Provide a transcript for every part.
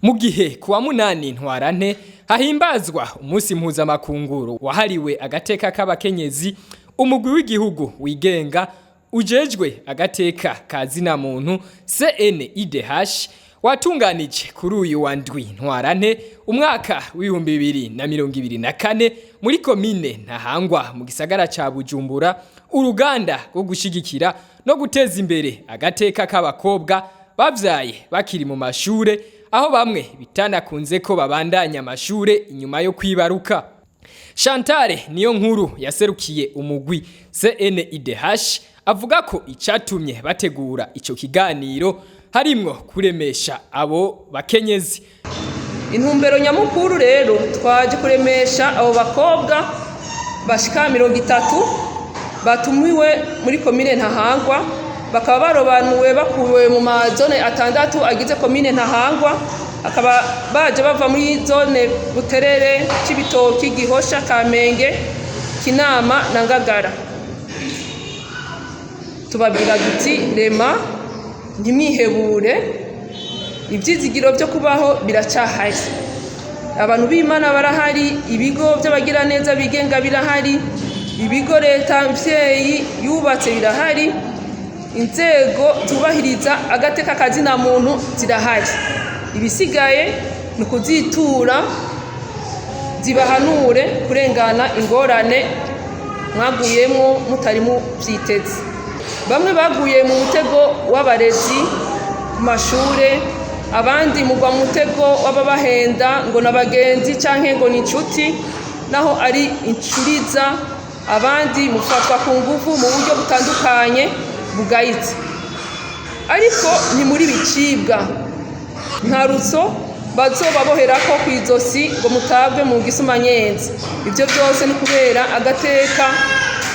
Mu gihe kuwa 8 Ntwarante hahimbazwa umunsi mpuzamakunguru wahariwe agateka k'abakenyezi, umugwi w'igihugu wigenga ujejwe agateka ka zina muntu CNIDH watunganije kuri uyu wa 7 Ntwarante umwaka w'2024 muri komine Ntahangwa mu gisagara ca Bujumbura uruganda rwo gushigikira no guteza imbere agateka k'abakobwa bavyaye bakiri mu mashure, aho bamwe bitanakunze ko babandanya amashure inyuma yo kwibaruka. Chantal niyo nkuru yaserukiye umugwi CNIDH avuga ko icatumye bategura ico kiganiro harimwo kuremesha abo bakenyezi. Intumbero nyamukuru rero, twaje kuremesha abo bakobwa bashika 30 batumiwe muri komine Ntahangwa, bakaba barobanuwe bakuwe mu mazone 6 agize komine Ntahangwa, akaba baje bava muri zone Buterere, Cibitoki, Gihosha, Kamenge, Kinama na Ngagara. Tubabwira duti: rema, ntimwihebure, ibyizigiro byo kubaho biracahari, abantu b'Imana barahari, ibigo by'abagiraneza bigenga birahari, ibigo leta mvyeyi yubatse birahari, inzego zubahiriza agateka kazina muntu zirahari. Ibisigaye ni ukuzitura zibahanure kurengana ingorane mwaguyemwo mutari muvyiteze. Bamwe baguye mu mutego w'abarezi ku mashure, abandi mugwa mu mutego w'ababahenda ngo n'abagenzi canke ngo ni inshuti naho ari incuriza, abandi mufatwa ku nguvu mu buryo butandukanye bugayitse. Ariko ntimuri bicibwa, nta rutso bazobaboherako kw'izosi ngo mutabwe mu gisumanyenzi. Ivyo byose ni kubera agateka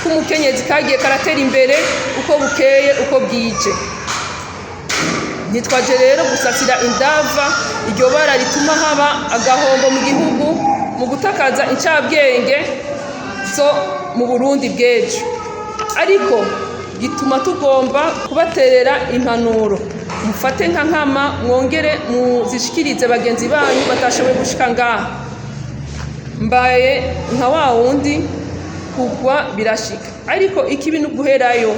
k'umukenyezi kagiye karatera imbere uko bukeye uko bwije. Ntitwaje rero gusasira indava iryo bara rituma haba agahombo mu gihugu mu gutakaza incabwenge zo mu Burundi bw'ejo, ariko gituma tugomba kubaterera impanuro mufate nka nkama, mwongere muzishikirize bagenzi banyu batashoboye gushika ngaha. Mbaye nka wa wundi, kugwa birashika, ariko ikibi ni uguherayo.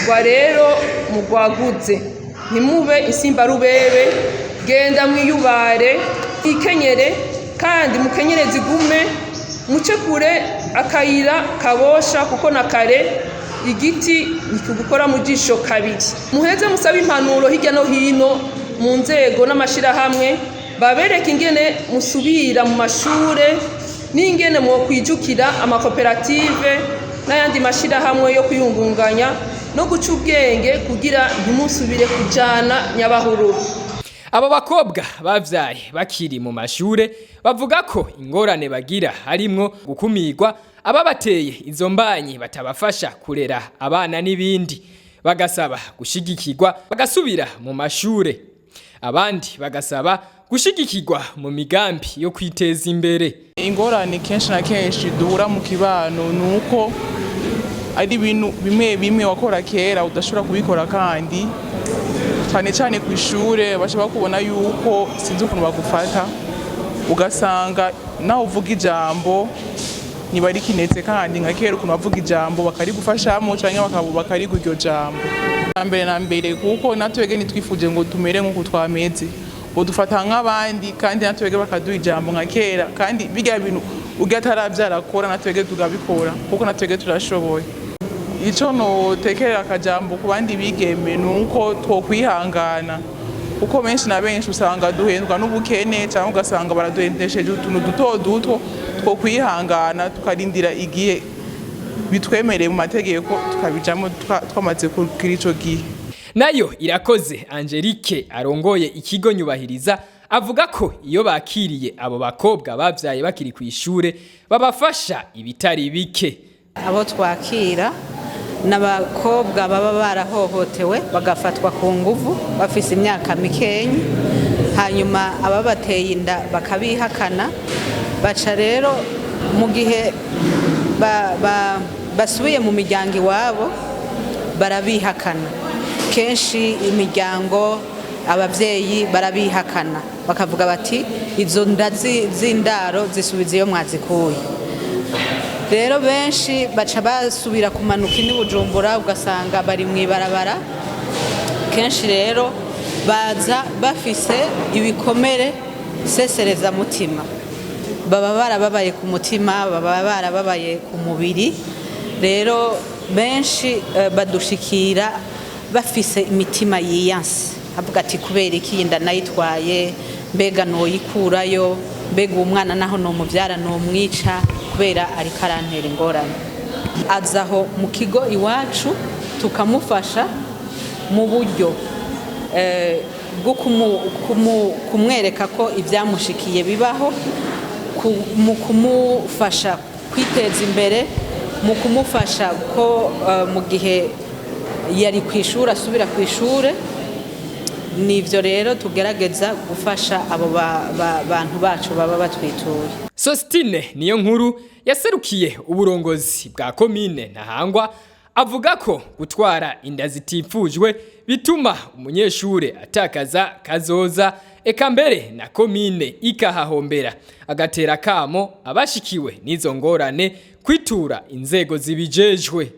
Gwa rero mugwaguze, ntimube insimbarubebe, genda mwiyubare, mwikenyere kandi mukenyere zigume, muce kure akayira kabosha, kuko na kare igiti ntikigukora mu jisho kabiri. Muheze musabe impanuro hirya no hino mu nzego n'amashirahamwe, babereke ingene musubira mu mashure n'ingene mwokwijukira amakoperative n'ayandi mashirahamwe yo kwiyungunganya no guca ubwenge kugira ntimusubire kujana nyabahururu. Abo bakobwa bavyaye bakiri mu mashure bavuga ko ingorane bagira harimwo gukumirwa, ababateye izo mbanyi batabafasha kurera abana n'ibindi, bagasaba gushigikirwa bagasubira mu mashure, abandi bagasaba gushigikirwa mu migambi yo kwiteza imbere. Ingorane kenshi na kenshi duhura mu kibano ni uko ari ibintu bimwe bimwe wakora kera udashobora kubikora, kandi cyane cyane ku ishure bashobora kubona yuko sinzi ukuntu bagufata, ugasanga nawe uvuga ijambo ntibarikinetse, kandi nka kera ukuntu bavuga ijambo bakarigufashamo cyangwa bakarigwa iryo jambo na mbere na mbere, kuko natwebwe ntitwifuje ngo tumere nk'uku twameze, bodufata nk'abandi kandi natwebwe bakaduha ijambo nka kera, kandi birya bintu urya ataravyara akora natwebwe tukabikora, kuko natwebwe turashoboye. Ico notekerera akajambo ku bandi bigeme ni uko twokwihangana, kuko benshi na benshi usanga duhendwa n'ubukene cyangwa ugasanga baraduhendesheje utuntu duto duto. Twokwihangana tukarindira igihe bitwemereye mu mategeko, tukabijamo twamaze kugira ico gihe. Nayo Irakoze Angelique arongoye ikigo Nyubahiriza avuga ko iyo bakiriye abo bakobwa bavyaye bakiri ku ishure babafasha ibitari bike. Abo twakira n'abakobwa baba barahohotewe bagafatwa ku nguvu bafise imyaka mikenya, hanyuma ababateye inda bakabihakana, baca rero mu gihe basubiye mu miryango iwabo barabihakana. Kenshi imiryango Ababyeyi barabihakana, bakavuga bati: "Izo nda z'indaro zisubiza iyo mwazikuye." Rero benshi baca basubira kumanuka ini Bujumbura, ugasanga bari mu ibarabara. Kenshi rero baza bafise ibikomere seserezamutima, baba barababaye ku mutima, baba barababaye ku mubiri. Rero benshi badushikira bafise imitima yiyanse, avuga ati: "Kubera iki iyi nda nayitwaye? Mbega noyikurayo? Mbega uwo mwana naho nomubyara nomwica, kubera ariko arantera ingorane." Aza aho mu kigo iwacu, tukamufasha mu buryo bwo kumwereka ko ibyamushikiye bibaho, mu kumufasha kwiteza imbere, mu kumufasha ko mu gihe yari ku ishuri asubira ku ishuri. Nibyo rero tugerageza gufasha abo bantu bacu baba batwituye. Sostine niyo nkuru yaserukiye uburongozi bwa komine Ntahangwa avuga ko gutwara inda zitifujwe bituma umunyeshure atakaza kazoza, eka mbere na komine ikahahombera, agatera kamo abashikiwe n'izo ngorane kwitura inzego zibijejwe.